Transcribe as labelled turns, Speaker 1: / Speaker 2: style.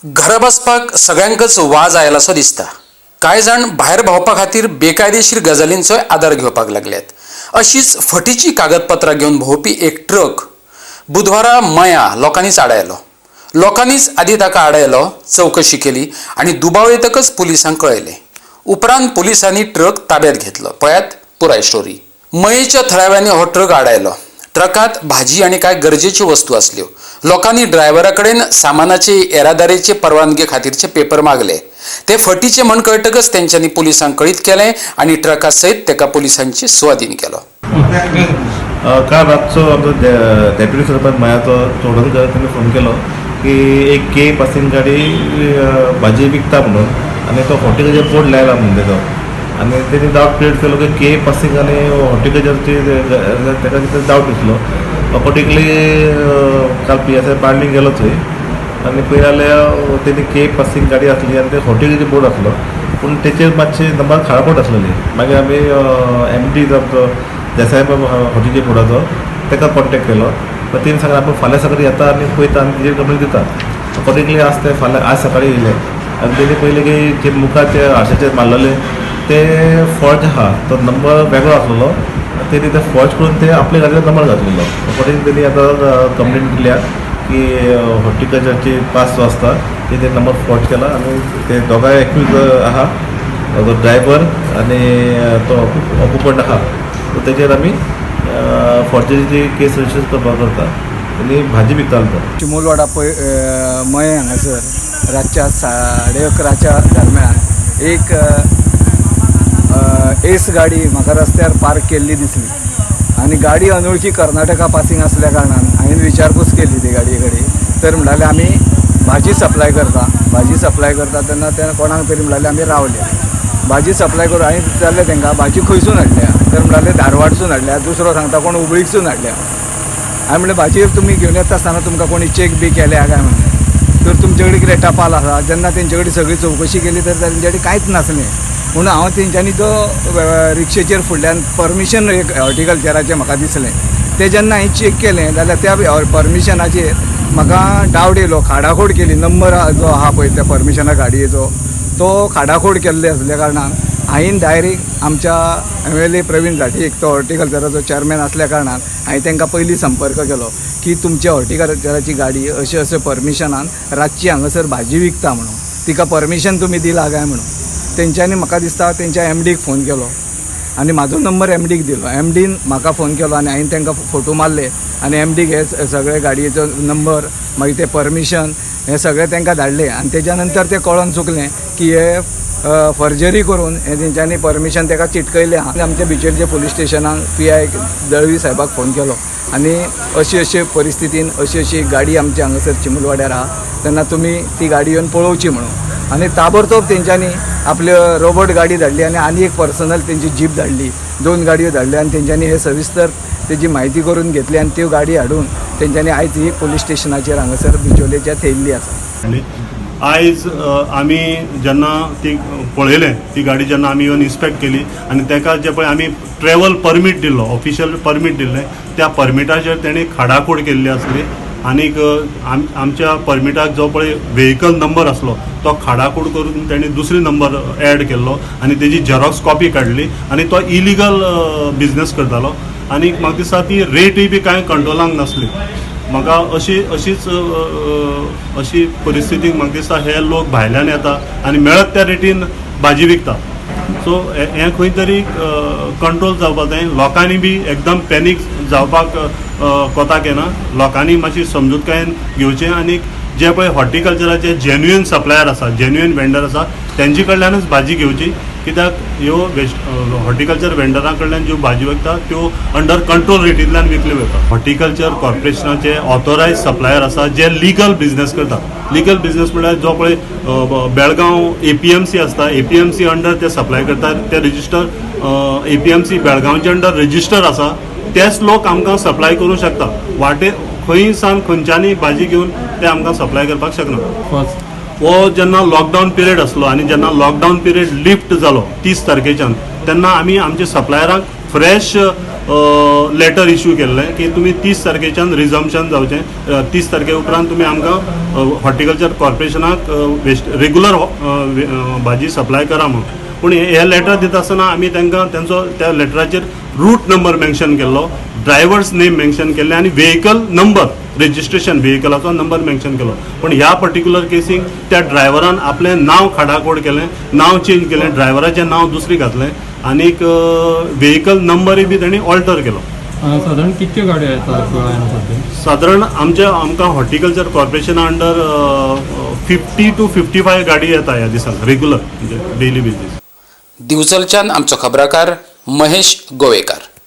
Speaker 1: घरा बसपाक सगळ्यांकच वाज आयलासो दिसता. कांय जाण भायर भोंवपा खातीर बेकायदेशीर गजालींचोय आदार घेवपाक लागल्यात. अशीच फटीची कागदपत्रां घेवन भोंवपी एक ट्रक बुधवारा मया लोकांनीच आडायलो. लोकांनीच आदी ताका आडायलो, चवकशी केली आनी दुबाव येतकच पुलिसांक कळयलें. उपरांत पुलिसांनी ट्रक ताब्यात घेतलो. पळयात पुराय स्टोरी. मयेच्या थळाव्यांनी हो ट्रक आडायलो. ट्रकात भाजी आनी कांय गरजेच्यो वस्तू आसल्यो. लोकांनी ड्रायव्हरा कडेन सामानाचे येरादारीचे परवानगे खातीरचे पेपर मागले. ते फटीचे म्हण कळटकच तेंच्यांनी पुलिसांक कळीत केलें आनी ट्रका सयत तेका पुलिसांचे सुवादीन केलो.
Speaker 2: काल रातचो आमचो डेप्युटी सरपंच मयाचो चोडणकर तेणी फोन केलो की एक के पासींग गाडी भाजी विकता म्हणून आनी तो हॉर्टिकल्चर बोर्ड लायला म्हणून तेजो आनी तेणी डावट क्रिएट केलो की के पासींग आनी हॉर्टिकल्चरची तेका कितें डावट दिसलो. अकॉर्डिंगली काल पी एस I बांडलिंग गेलो थंय आनी पळय जाल्यार तेणी के पासींग गाडी आसली आनी ते हॉर्टिकल्चर बोर्ड आसलो, पूण तेचेर मातशे नंबर खाडाखोड आसलेली. मागीर आमी एम डी आमचो देसाय बाबू हॉर्टिकल्चर बोर्डाचो ताका कॉन्टेक्ट केलो. मागीर तेणी सांगलें, आपूण फाल्यां सकाळीं येता आनी पळयता आनी तेजेर कंप्लेन दिता. अकॉर्डिंगली आज ते फाल्यां आज सकाळीं येयले आनी तेणी पळयलें की जे मुखार ते आरशाचेर मारलेले ते फॉल्ट आहा, तो नंबर वेगळो आसलेलो. तेणी ते फॉल्ट करून ते आपल्या गाडयेचो नंबर घातलेलो. अकॉर्डिंगली तेणी आतां कंप्लेन दिल्या की हॉर्टिकल्चरची पास जो आसता ते नंबर फॉल्ट केला आनी ते दोगांय एक्यूज आहा, तो ड्रायव्हर आनी तो ऑक्युपंट आहा. सो तेजेर आमी फॉर्जरीची केस रजिस्टर करपाक करता आनी भाजी विकतालो तो.
Speaker 3: चिमोलवाडा पय मये हांगासर रातच्या 11:30च्या दरम्यान एक एस गाडी म्हाका रस्त्यार पार्क केल्ली दिसली आनी गाडी अनवळखी कर्नाटका पासिंग आसल्या कारणान हांवें विचारपूस केली ती गाडये कडेन, तर म्हणटाले आमी भाजी सप्लाय करता. भाजी सप्लाय करता तेन्ना ते कोणाक तरी म्हणटाले आमी रावले भाजी सप्लाय करून. हांवें विचारलें तांकां, भाजी खंयसून हाडल्या? तर म्हणटाले धारवाडसून हाडल्या. दुसरो सांगता कोण हुबळीकसून हाडल्या. हांवें म्हणलें, भाजी तुमी घेवन येता आसतना तुमकां कोणी चेक बी केल्या काय म्हणलें, तर तुमचे कडेन कितें टपाल आसा? जेन्ना तेंचे कडेन सगळी चवकशी केली तर तेंचे कडेन कांयच नासलें. म्हणून हांव तेंच्यांनी जो रिक्षेचेर फुडल्यान परमिशन एक हॉर्टिकल्चराचें म्हाका दिसलें, तें जेन्ना हांवें चेक केलें जाल्यार त्या परमिशनाचेर म्हाका डावट येयलो. खाडाखोड केली. नंबर जो आहा पळय त्या परमिशना गाडयेचो, तो खाडाखोड केल्ले आसल्या कारणान हांवें डायरेक्ट आमच्या एमएलए प्रवीण झांट्ये, तो हॉर्टिकल्चराचो चॅरमॅन आसल्या कारणान हांवें तांकां पयलीं संपर्क केलो की तुमच्या हॉर्टिकल्चराची गाडी अशें अशें परमिशनान रातची हांगासर भाजी विकता म्हणून, तिका परमिशन तुमी दिला काय म्हणून. तेंच्यांनी म्हाका दिसता तेंच्या एमडीक फोन केलो आनी म्हाजो नंबर एमडीक दिलो. एमडीन म्हाका फोन केलो आनी हांवें तांकां फोटो मारले आनी एमडीक हे सगळे गाडयेचो नंबर, मागीर ते परमिशन, हें सगळें तांकां धाडलें. आनी तेज्या नंतर तें कळोन चुकलें की हे फॉर्जरी करून हे तेंच्यांनी परमिशन ताका चिटकयलें आहा. आनी आमच्या बिचोलचे पुलीस स्टेशनाक पीआय दळवी साहेबाक फोन केलो आनी अशी अशी परिस्थितीन अशी अशी गाडी आमच्या हांगासर चिमलवाड्यार आहा, तेन्ना तुमी ती गाडी येवन पळोवची म्हणून. आनी ताबडतोब तेंच्यांनी आपल्यो रोबोट गाडी धाडली आनी आनी एक पर्सनल तेंची जीप धाडली. दोन गाडयो धाडल्यो आनी तेंच्यांनी हे सविस्तर तेजी म्हायती करून घेतली आनी त्यो गाडी हाडून तेंच्यांनी आयज ही पुलीस स्टेशनाचेर हांगासर बिचोलेच्या थेयल्ली आसा.
Speaker 4: आनी आयज आमी जेन्ना ती पळयलें, ती गाडी जेन्ना आमी येवन इन्स्पेक्ट केली आनी ताका जे पळय आमी ट्रॅवल परमीट दिल्लो, ऑफिशियल परमीट दिल्लें, त्या परमिटाचेर तेणी खाडाखोड केल्ली आसली. आनीक आमच्या परमिटाक जो पळय व्हेकल नंबर आसलो तो खाडाखोड करून तेणी दुसरी नंबर एड केल्लो आनी तेजी झेरॉक्स कॉपी काडली आनी तो इलिगल बिजनेस करतालो. आनी म्हाका दिसता ती रेटूय बी कांय कंट्रोलांक नासली. म्हाका अशी अशीच अशी परिस्थितीक म्हाका दिसता हे लोक भायल्यान येता आनी मेळत त्या रेटीन भाजी विकता. सो हें खंय तरी कंट्रोल जावपाक जाय. लोकांनी बी एकदम पॅनीक जावपाक कोताक येना. लोकांनी मातशी समजूतकायेन घेवचें आनी जे पळय हॉर्टिकल्चराचे जेन्युइन सप्लायर आसा, जेन्युइन वेंडर आसा, तेंचे कडल्यानच भाजी घेवची. कित्याक ह्यो वेज हॉर्टिकल्चर वेंडरा कडल्यान ज्यो भाजी विकता त्यो अंडर कंट्रोल रेटींतल्यान विकल्यो वता. हॉर्टिकल्चर कॉर्पोरेशनाचे ऑथोरायज सप्लायर आसा जे लिगल बिजनेस करता. लिगल बिजनेस म्हळ्यार जो पळय बेळगांव एपीएमसी आसता, एपीएमसी अंडर ते सप्लाय करतात. ते रजिस्टर एपीएमसी बेळगांवचे अंडर रजिस्टर आसा, तेच लोक आमकां सप्लाय करूंक शकता. वाटे खंय सावन खंयच्यानी भाजी घेवन ते आमकां सप्लाय करपाक शकना. हो जेन्ना लॉकडावन पिरियड आसलो आनी जेन्ना लॉकडावन पिरियड लिफ्ट जालो 30 तारखेच्यान, तेन्ना आमी आमच्या सप्लायरांक फ्रेश लेटर इश्यू केल्लें की तुमी 30 तारखेच्यान रिजम्पशन जावचें, 30 तारखे उपरांत तुमी आमकां हॉर्टिकल्चर कॉर्पोरेशनाक वेस्ट रेगुलर भाजी सप्लाय करा म्हणून. पूण हे लेटर दिता आसतना आमी तांकां तेंचो त्या लेटराचेर रूट नंबर मेन्शन केल्लो, ड्रायव्हर्स नेम मेन्शन केल्ले आनी व्हेकल नंबर, रेजिस्ट्रेशन व्हेकलाचो नंबर मेन्शन केलो. पूण ह्या पर्टिक्युलर केसीक त्या ड्रायव्हरान आपलें नांव खाडाखोड केलें, नांव चेंज केलें, ड्रायव्हराचें नांव दुसरें घातलें आनीक व्हेकल नंबरय बी तेणी ऑल्टर केलो.
Speaker 5: सादारण कितक्यो गाडयो येतात गोंयांत सद्या?
Speaker 4: सादारण आमच्या आमकां हॉर्टिकल्चर कॉर्पोरेशना अंडर 50 टू 55 गाडी येता ह्या दिसाक रेगुलर, म्हणजे डेली बेजीस.
Speaker 1: दिवचलच्यान आमचो खबराकार महेश गोवेकार.